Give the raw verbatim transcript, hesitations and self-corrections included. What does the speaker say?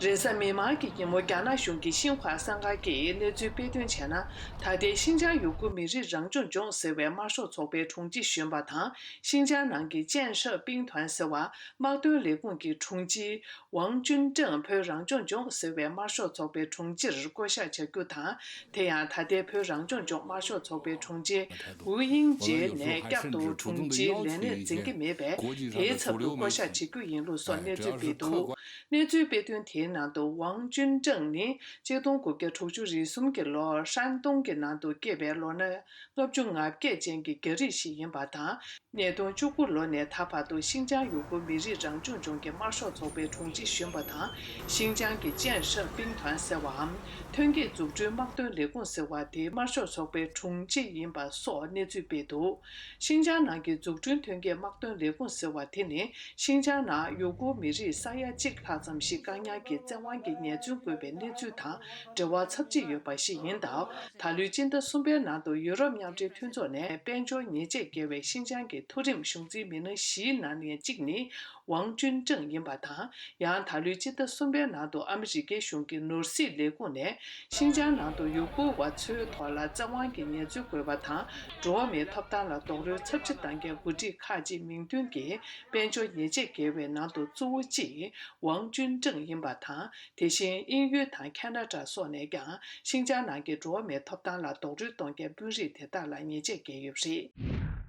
རེས་གཟའ་མིག་དམར་གྱི་ཉིན་མོ། རྒྱ་ནག་གཞུང་གི་ཤིན་ཧྭ་གསར་ཁང་གིས་གནས་ཚུལ་སྤེལ་དོན་བྱས་ན། ད་ལྟའི་ཤིན་ཅང་ཡུ་གུར་མི་རིགས་རང་སྐྱོང་ལྗོངས་ཟེར་བའི་དམར་ཤོག་ཚོགས་པའི་དྲུང་ཆེ་གཞོན་པ་དང་། ཤིན་ཅང་ནང་གི་ཅན་ཧྲི་པིང་ཐོན་ཟེར་བ་དམག་དོན་ལས་ཁུངས་ཀྱི་དྲུང་ཆེ་ཝང་ཅུན་ཀྲེང་བོད་རང་སྐྱོང་ལྗོངས་ཟེར་བའི་དམར་ཤོག་ཚོགས་པའི་དྲུང་ཆེར་བསྐོ་གཞག་བྱ་རྒྱུ་དང་། དེ་ཡང་ད་ལྟའི་བོད་རང་སྐྱོང་ལྗོངས་དམར་ཤོག་ཚོགས་པའི་དྲུང་ཆེ་ཝུའུ་དབྱིང་ཇེ་ནས་བསྐྱར་དུ་དྲུང་ཆེའི་ལས་གནས་འཛིན་གྱི་མེད་པས། དེའི་ཚབ་ཏུ་བསྐོ་གཞག་བྱེད་རྒྱུ་ཡིན་ལུགས་སོགས་གནས་ཚུལ་སྤེལ་འདུག། གནས་ཚུལ་སྤེལ་དོན་དེའི་ནང་དུ་ཝང་ཅུན་ཀྲེང་ནི་གཅིག་སྟོང་དགུ་བརྒྱ་དྲུག་ཅུ་རེ་གསུམ་གྱི་ལོར་ཧྲན་ཏུང་གི་ནང་དུ་སྐྱེས་པའི་ལོ་ན་ལྔ་བཅུ་ང་བརྒྱད་ཅན་གྱི་རྒྱ་རིགས་ཤིག་ཡིན་པ་དང་། ཉིས་སྟོང་བཅུ་དགུ་ལོ་ནས་ད་བར་དུ་ཤིན་ཅང་ཡུ་གུར་མི་རིགས་རང་སྐྱོང་ལྗོངས་ཀྱི་དམར་ཤོག་ཚོགས་པའི་དྲུང་ཆེ་གཞོན་པ་དང་། ཤིན་ཅང་གི་ཅན་ཧྲི་པིང་ཐོན་ཟེར་བའམ། ཐོན་སྐྱེད་འཛུགས་སྐྲུན་དམག་དོན་ལས་ཁུངས་ཟེར་བ་དེའི་དམར་ཤོག་ཚོགས་པའི་དྲུང་ཆེ་ཡིན་པ་སོགས་གནས་ཚུལ་སྤེལ་འདུག། ཤིན་ཅང་ནང་གི་འཛུགས་སྐྲུན་ཐོན་སྐྱེད་དམག་དོན་ལས་ཁུངས་ཟེར་བ་དེ་ནི། ཤིན་ཅང་ནང་ཡུ་གུར་མི་རིགས་ས་ཡ་གཅིག་ལྷག་ཙམ་ཞིག་བཀག་ཉར་གྱིས་བཙན་དབང་གིས་ཉེས་བཙུན་བཀོད་པའི་གནས་ཚུལ་དང་འབྲེལ་བ་ཚབས་ཆེ་ཡོད་པ་ཞིག་ཡིན་སྟབས། ད་ལོའི་སྤྱི་ཟླ་གསུམ་པའི་ནང་དུ་ཡུ་རོབ་མཉམ་འབྲེལ་མཐུན་ཚོགས་ནས་དཔལ་འབྱོར་ཉེས་ཆད་བཀལ་བའི་ཤིན་ཅང་གི་མཐོ་རིམ་གཞུང་འཛིན་མི་སྣ་བཞིའི་ནང་ནས་གཅིག་ནི་ཝང་ཅུན་ཀྲེང་ཡིན་པ་དང་། ཡང་ད་ལོའི་སྤྱི་ཟླ་གསུམ་པའི་ནང་དུ་ཨ་མི་རི་ཀའི་གཞུང་གི་ནོར་སྲིད་ལས་ཁུངས་ནས་ཤིན་ཅང་ནང་དུ་ཡུ་གུར་བ་ཚོའི་ཐོག་ལ་བཙན་དབང་གིས་ཉེས་འཛུགས་དགོས་པ་དང་། འགྲོ་བ་མིའི་ཐོབ་ཐང་ལ་རྡོག་རོལ་ཚབས་ཆེ་གཏང་མཁན་འགོ་ཁྲིད་ཁག་ཅིག་མིང་འདོན་གྱིས་དཔལ་འབྱོར་ཉེས་ཆད་བཀལ་བའི་ནང་དུ་གཙོ་བོ་གཅིག་ཝང་ཅུན་ཀྲེང་ཡིན་པ་དང་། དེ་བཞིན་དབྱིན་ཡུལ་དང་ཁ་ན་ཌ་སོགས་ནས་ཀྱང་ཤིན་ཅང་ནང་གི་འགྲོ་བ་མིའི་ཐོབ་ཐང་ལ་རྡོག་རོལ་གཏོང་མཁན་དཔོན་རིགས་དེ་དག་ལ་ཉེས་ཆད་བཀལ་ཡོད་པ་རེད།